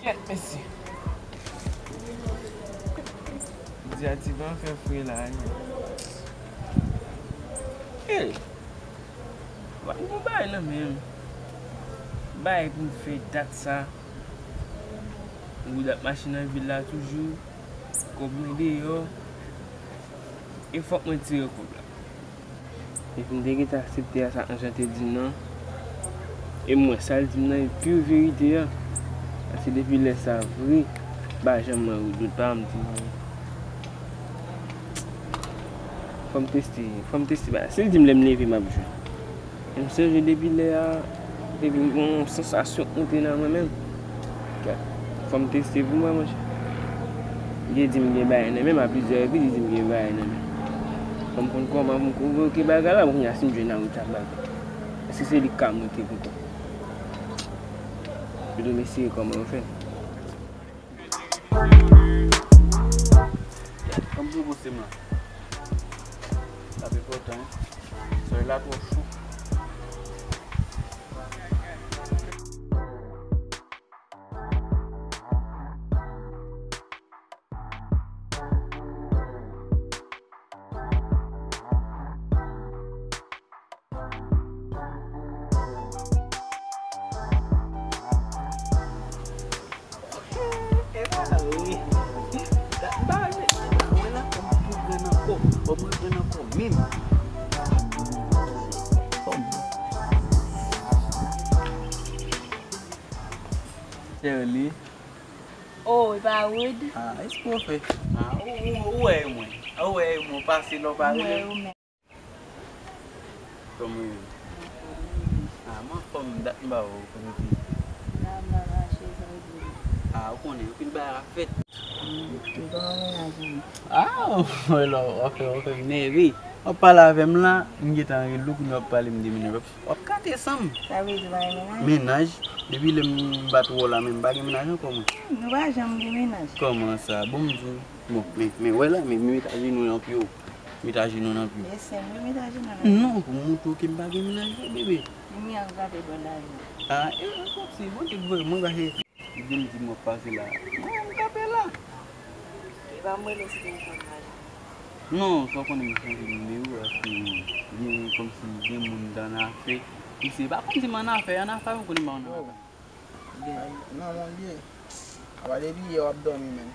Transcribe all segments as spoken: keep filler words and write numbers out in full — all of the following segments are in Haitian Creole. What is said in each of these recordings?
Kèt mesye. Di a ti van fè fre la wi. Hey! Mwen gen yon bagay nan men m. Bagay pou m fè dat sa. Ou dat mache nan vil la toujou. Kòb mwen deyò. E fòk mwen tire kòb la. Epi m te gentan aksepte a sa Anjan te di m nan. E m wè sa l di m nan e pi verite a. Paske depi lè sa vre, m pa janm wè redout pa m di m. Fò m teste, fò m teste bagay. Si l di m lè m leve m ap jwe. M sonje depi lè a, depi m gen yon sansasyon k monte nan mwen menm. Fò m teste pou m wè, monchè. Li te di m gen bagay nan men m, a plizyè repriz li di m gen bagay nan men m. Fò m konn kòman pou m konvoke bagay la, bon, kounye a si m jwenn nan wout ak bagay. Èske se li k ka monte pou kont? Pito m eseye kòman yo fè. Kòm pou bouste m la. Sa pe pòtan, wi. Solèy la twò cho. E pa vre. Ba, mwen la, fò m reprann ankò. Fò m reprann ankò menm. Fò m. Shirley. Oh, e pa Wood? Ah, èske w fè? Ah, ou, ou, ou wè mwen. Ou wè mwen pase lò pa rele. Kòman w ye? Ah, m anfòm, dat m pa wè w, kòman w te ye? La, m la mache, sa w di? Ah, ou konnen, anpil bagay ap fèt. M pa nan mennaj, non. Ah, w fè, w fè m nève. W ap pale avè m la, m gentan rele w, kounye a w ap pale m de mennaj. W ap, w ap kate san m. Sa vle di w pa gen mennaj? Mennaj? Depi lè m bat wè w la, men m pa gen mennaj ankò, mwen. Nou pa janm gen mennaj. Kòman sa? Bon, m di w, bon, men, men, wè la, men, men, etaje nou an pye w. Met ajenou nan pye. E sèl mwen met ajenou nan pye. Non, pou montre w ke m pa gen mennaj vre, bebe. Mwen an gape bò lajan. Ah, e, e, kòmsi, Bondye k voye mwen, paske li di m di m ap pase la. Mwen, m kanpe la. E pa m rele si te m konn lajan. Non, sa w konnen m chanje nimewo, paske gen kòmsi gen moun m t ann afè. Misye, pa kòmsi m ann afè, ann afè, ou konnen m pa konn ann afè. Gen, non, mon Dye. Apa depi yè w ap dòmi, menn.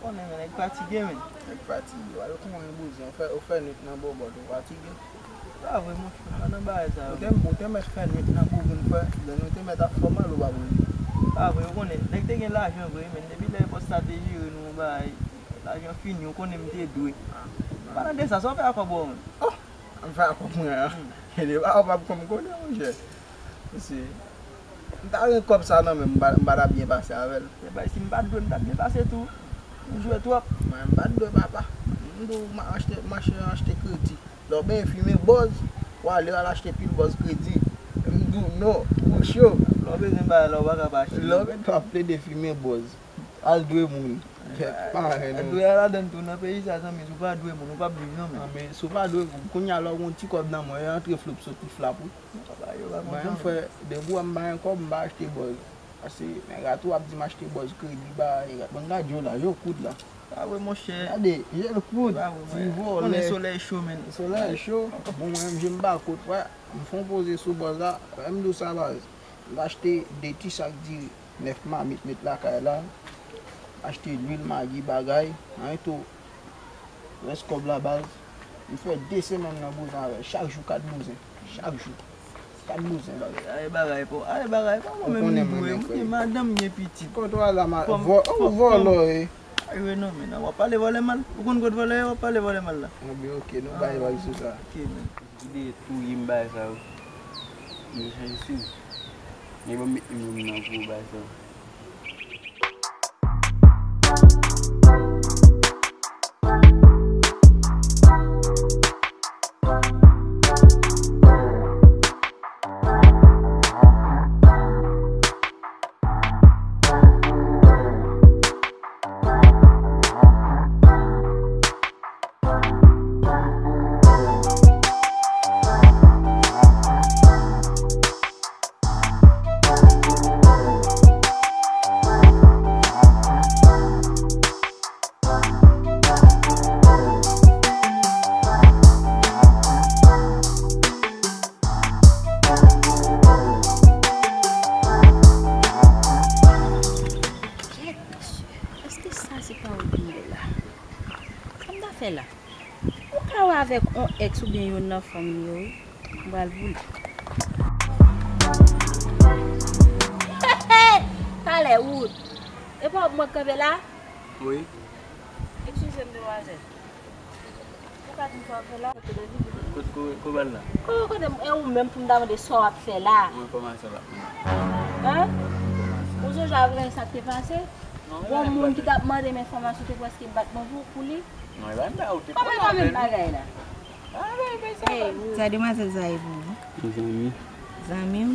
Konnen, menn, nèg fatige, menn. Nèg fatige. W al konyen bouzen, ou fè, ou fè nwit nan bòbòt, ou fatige. Pa vre, monchè, m pa nan bagay sa yo. Ou te, ou te mèt fè nwit nan bouboun, frè. Lè nou te mèt ap fè mal, ou pa vre. Pa vre, ou konnen, nèg te gen lajan vre, menn. Depi lè bòs sa te jere nou yon bagay, lajan fini, ou konnen m te dwe. Palan de sa, sa w fè ak kòb ou, menn? Oh! M fè ak kòb mwen an. E de pa w p ap konn konnen, monchè. Mesye, m ta gen kòb sa nan men m, m pa, m pa t ap byen pase avè l. Se bay, si m pa t dwe, m t ap byen pase tou. M jwe twòp. Mwen, m pa t dwe, papa. M di w, m achte, mache achte kredi. Lè w benyen fimen bòz, w ale, w al achte pil bòz kredi. M di w, non, ou cho. Lè w bezwen bagay la, ou pa ka pa achte. Lè w ret, w ap plede fimen bòz. Al dwe moun. Kèt pa anyen non. Dwe a ladann tou nan peyi sa, zanmi, si w pa dwe moun, ou p ap viv non, men. Ah, men si w pa dwe moun, kounye a lè w gen yon ti kòb nan men w, e antre flop soti flap, wi. Mwen, anfè, depi w wè m pa gen kòb, m pa achte bòz. Paske nèg la tou ap di m achte bòz kredi, ba, nèg la, bon, gade yo la, yo kout la. Pa vre, monchè. Gade, je l kout, ti vòlè. Konnen solèy cho, menn. Solèy cho. Bon, mwen menm, je m pa kout, frè. M fè yon poze sou bòz la, frè, m di w sa, baz. M achte de ti sak diri. Nèf mamit met lakay la, achte lwil, magi, bagay, anyen tou. Rès kòb la, baz. M fè de semèn nan bouzen avè l, chak jou kat bouzen. Chak jou. Kat bouzen, baz. Ay bagay, pa, ay bagay, pa mwen menm m dwe, m gen madanm, m gen pitit. Kote w al la, ma, vò, ou vòlò ye. Ay, renonmen, non, w ap pale vòlè mal. Ou konn kote vòlè ye, w ap pale vòlè mal la. Anben, oke, nou bay vag sou sa. Oke, men. Ki de touye m bagay sa yo. M chanje sim. Men ban m met nimewo m nan pou bagay sa yo. Avèk yon èks oubyen youn nan fanm li yo, wi. M pral boule. Talè, wout. E pa w mwen kanpe la? Wi. Eskize m, demwazèl. Ou ka di m sa w ap fè la? Kote, kote, kote w pral la? Ko-, kote m, e ou menm pou m ta mande sa w ap fè la? Yon enfòmasyon l ap mande. Hein? Ou sonje avè sa k te pase? Non, gon moun ki t ap mande m enfòmasyon te prèske bat mwen pou, pou li. Non, e pa menm bagay ou te... Kòman e pa menm bagay la? Sa demwazèl sa ye pou ou? Zanmi. Zanmi w?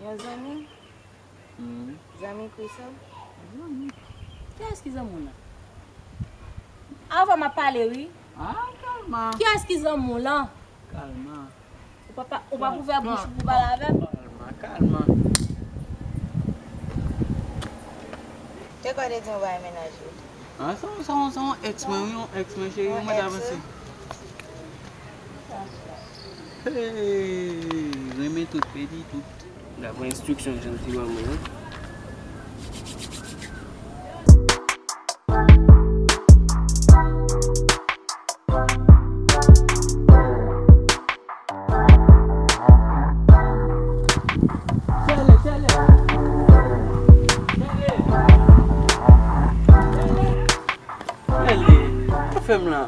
Yon zanmi? Zanmi Chriselle? Zanmi. Kiyès ki zanmi w lan? Avan m ap pale, wi. Ah, Kalma. Kiyès ki zanmi w lan? Kalma. Ou pa, pa, ou pa pou fè bouch ou pou pale avè m? Kalma, Kalma. Te kwè te di yon bagay mennaj ou. Ah, se yon, se yon, se yon èks mwen, wi, yon èks mwen, cheri, mwen ta panse. Hey, renmen tout, pèdi tout. Daprè enstriksyon jan l te ban mwen an. Sèlè, sèlè. Sèlè. Sèlè. Sèlè. Sa fè m la?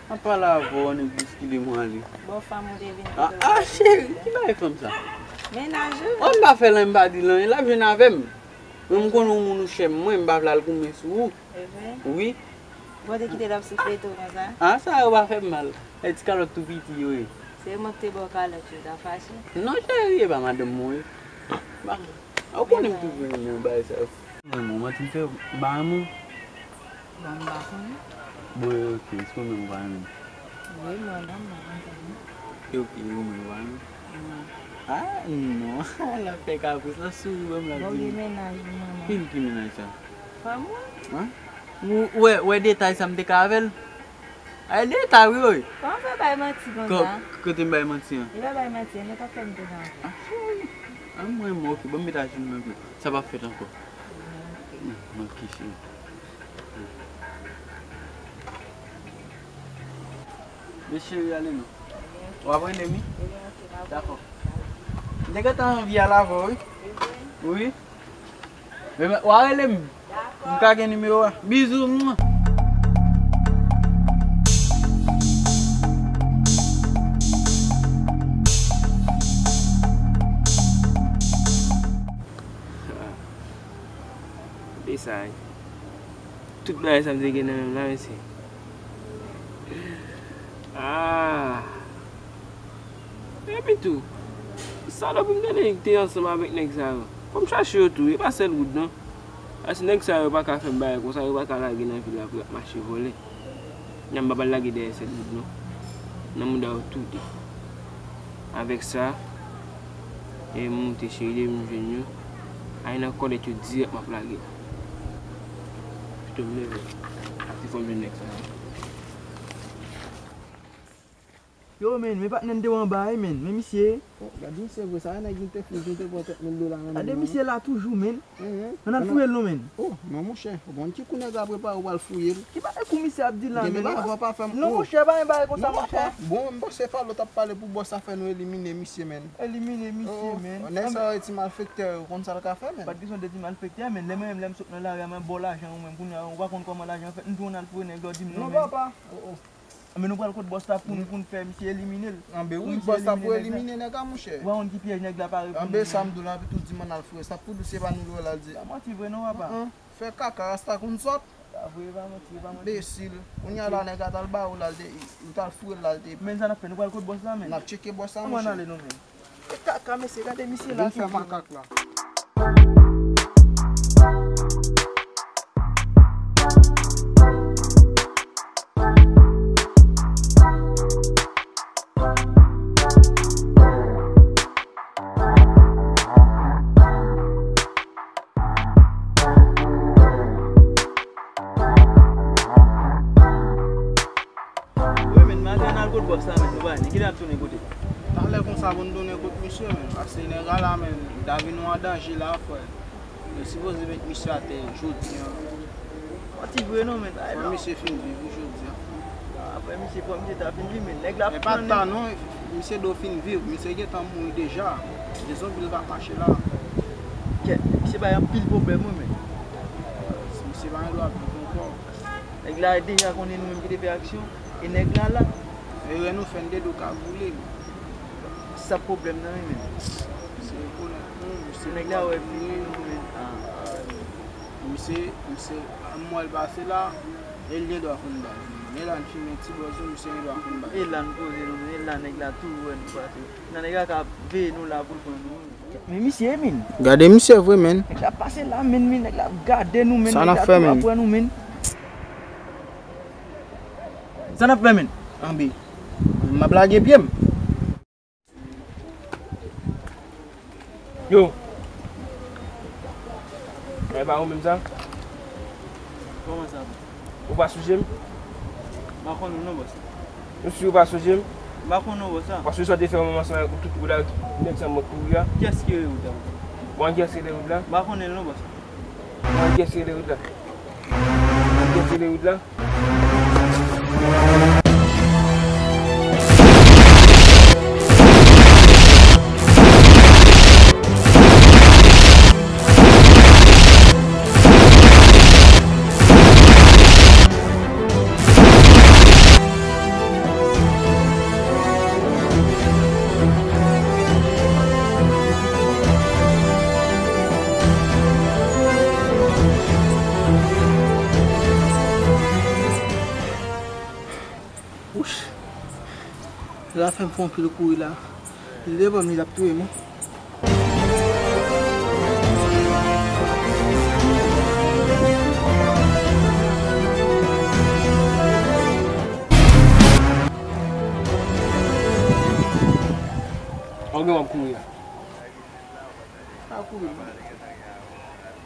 An pale avè w, nèg boskile m ale. Bon, fanm ou te vin kote w. Ah, cheri, ki bagay fanm sa? Mennaj ou. Oh, m pa fè l anyen, m pa di l anyen, l ap jwenn avè m. Mwen, m konnen yon moun ou chè m, mwen, m pa vle al goumen sou ou. E vre? Wi. Bon, te kite l ap soufle tou konsa? Ah, sa yo pa fè m mal. E ti kalòt tou piti yo ye. Se mwen ki te ba w kalòt yo, ta fache? Non, cheri, e pa madanm mwen w ye. Ba, ou konnen m toujou renmen yon bagay sa yo. Mwen, mwen, mwen, ti fè, m pa renmen w. Bon, m pa konnen. Bon, e oke, èske w menm ou pa renmen m? Wi, m renmen w, m pa konn sa non. E oke, ou menm ou pa renmen m? Non. Ah, non, l ap fè kapris, l ap souri ban m, l ap di m. Bon, ki mennaj ou, manman? Ki, ki mennaj sa? Fanm ou? Hein? Ou, ou wè, ou wè detay sa m te ka avè l? Ay, detay, wi, wi. Kòman fè bay manti konsa? Kote m bay manti an? Li pa bay manti an, li pa fè m te nan. Ah, cheri. Ah, mwen, mwen, oke, ban m met ajenou m anpil. Sa p ap fèt ankò. Manke, cheri. Men cheri, ale non. W ap rele m, wi? Dakò. M te gentan anvi al avè w, wi. Wi. Men, men, w a rele m. M ka gen nimewo a. Bizou, mwa. Kote sa ye? Tout bagay sa m te gen nan men m la, mesye. Ah! Epi tou, salòp m tande ki te ansanm avèk nèg sa yo. Fò m chache yo tou, e pa sèl Wood non. Paske nèg sa yo pa ka fè m bagay konsa, yo pa ka lage nan vil la pou y ap mache vòlè. Nan m pa pral lage dèyè sèl Wood non. Nan mouda yo tou de. Avèk sa, e m moute cheri depi m jwenn yo. Ay nan kòlèt yo dirèk m ap lage. Pito m leve. Ap di fò m jwenn nèg sa yo. Yo, men, men patnè m te wè anba, wi, men. Men misye. Oh, gade misye vre, sa nèg li te fou, li te pran kèk mil dola nan men. Gade misye la toujou, men. Ann al fouye l non, men. Oh, non, monchè, ou konn ki kou nèg la prepare, ou pral fouye l. Ki bagay kou misye ap di la, men? Avan pa fè m. Non, monchè, pa gen bagay konsa, monchè. Bon, m panse Falo t ap pale pou bòs la fè nou elimine misye, men. Elimine misye, men. Nèg sa yo ti malfektè, ou konn sa l ka fè, men. Pa t kesyon de ti malfektè, men lè mwen menm, lè m sot nan lari a, mwen ba w lajan ou menm, kounye a, ou pa konn kòman lajan fèt, m tounen al fouye nèg la, w di m non, men. Non, papa. Oh, oh. Men nou pral kot bòs la pou n, pou n fè misye elimine l. Anben wi, bòs la pou elimine nèg la, monchè. Ou pa konn ki pyèj nèg la pare pou nou. Anben sa m di w la, epi tou di m ann al fouye. Sa pou di w se pa nou l wè l al di. Pa manti vre non, papa. Fè kaka, rasta konn sòt. Pa vre, pa manti, pa manti. Enbesil. Kounye a la, nèg la t al ba ou l al te, ou t al fouye l la, l te. Men sa n ap fè, nou pral kot bòs la, men. N ap tcheke bòs la, monchè. Ann ale non, men. E kaka, mesye, gade misye la. Vin fè makak la. Wi, men, maten an al kot bòs la, men, nou pa ni. Kilè n ap tounen kote l? Talè konsa pou n tounen kot misye, men. Paske nèg a la, men, ta vin nou an danje la, frè. Yo sipoze met misye atè jodi a. Manti vre non, men. Fò misye fin viv wi jodi a. Wè, misye, fò misye ta vin li, men nèg la ap pran li. E pa ta non, misye do fin viv, misye gentan mouri deja. Gen zonbi l k ap mache la. Kè, misye bay anpil pwoblèm, wi, men. Misye pa gen dwa viv ankò. Nèg la deja konnen nou menm ki te fè aksyon, e nèg la la. Erè nou fè, n te dwe kagoule. Sa pwoblèm nan, wi, men. Se rekonèt nou, misye nèg la wè figi nou, men. Ah. Misye, misye, an mwen l pase la, e l gen dwa konn bal. Men la n fimen ti bòz nou, misye gen dwa konn bal. E la n poze nou, men e la nèg la toujou wè nou pase. Nan nèg la ka veye nou la pou l pran nou. Men misye, men. Gade misye vre, men. Nèg la pase la, men, men nèg la ap gade nou, men. Sa n ap fè, men? Nèg la toujou ap wè nou, men. Sa n ap fè, men? Anbe. M ap lage pye m. Yo. E pa ou menm sa? Kòman sa? Ou pa sonje m? M pa konnen w non, bòs. Ou si ou pa sonje m? M pa konnen w, bòs. Paske sa w te fè manman sa tout wout la, nèg sa mwen kouri a. Kiyès ki rele wout la? Bon, kiyès ki rele wout la? M pa konnen l non, bòs. Bon, kiyès ki rele wout la? Bon, kiyès ki rele wout la? Wouch. Sa fè m fè anpil kouri la. Li devan m, li ap touye m, wi. Ou gen w ap kouri a? Pa kouri, non.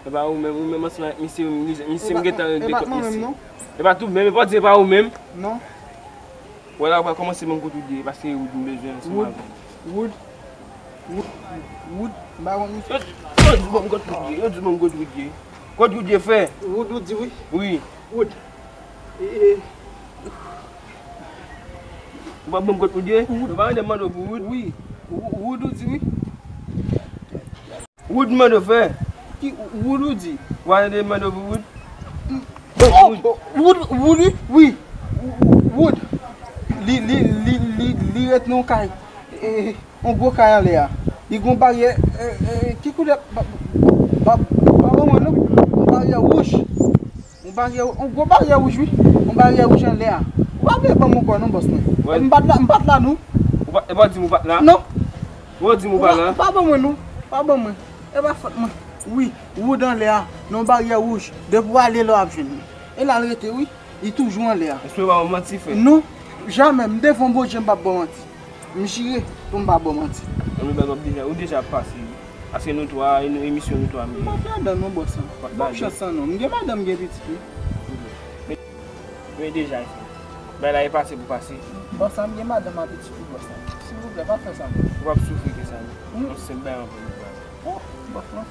E pa ou menm, ou menm ansanm ak misye, misye, misye m gentan regle kont misye. E pa tou menm, e pa di e pa ou menm. Non. Wè la, ou pral kòmanse ban m kòt Wood ye, paske Wood m bezwen ansanm avè w. Wood. Wood. Wood. M pa konn misye. Yo, yo di ban m kòt Wood ye, yo di ban m kòt Wood ye. Kòt Wood ye, frè. Wood, ou di wi? Wi. Wood. E, e. Ou pa ban m kòt Wood ye? Ou pa mande m mande w pou Wood? Wi. Wood, ou di wi? Wood mande w, frè. Ki Wood ou di? Ou pa tande m mande w pou Wood? Oh, Wood, Wood, wi, wi. Wood. Li, li, li, li, li ret nan yon kay. E, yon gwo kay anlè a. Li gon baryè, e, e, ki koulè, pa, pa, pa ban mwen non. Baryè wouj. Yon baryè, yon gwo baryè wouj, wi. Yon baryè wouj anlè a. Ou pa vle ban m ankò non, bòs mwen. M pa t la, m pa t la non. Ou pa, e pa di m ou pa t la? Non. Ou di m ou pa la? Pa ban mwen non. Pa ban mwen. E pa fòt mwen. Wi, Wood anlè a, nan yon baryè wouj. Depi w ale la w ap jwenn li. E la l rete wi. Li toujou anlè a. Èske w pa ban m manti, frè? Non, jamè. M devan Bondye m p ap ba w manti. M jire pou m pa ba w manti. Ann, ou deja, ou deja pase wi. Paske nou twa, e nou, emisyon nou twa menm. M p ap ladan non, bòs lan. Ban m chans lan non. M gen madanm, m gen pitit wi. Men deja, bay la e pase pou pase. Bòs la, m gen madanm ak pitit wi, bòs la. Silvouplè, pa fè sa non. Ou p ap soufri ke sa non. Yon senp bay anpil. Oh, bòs lan.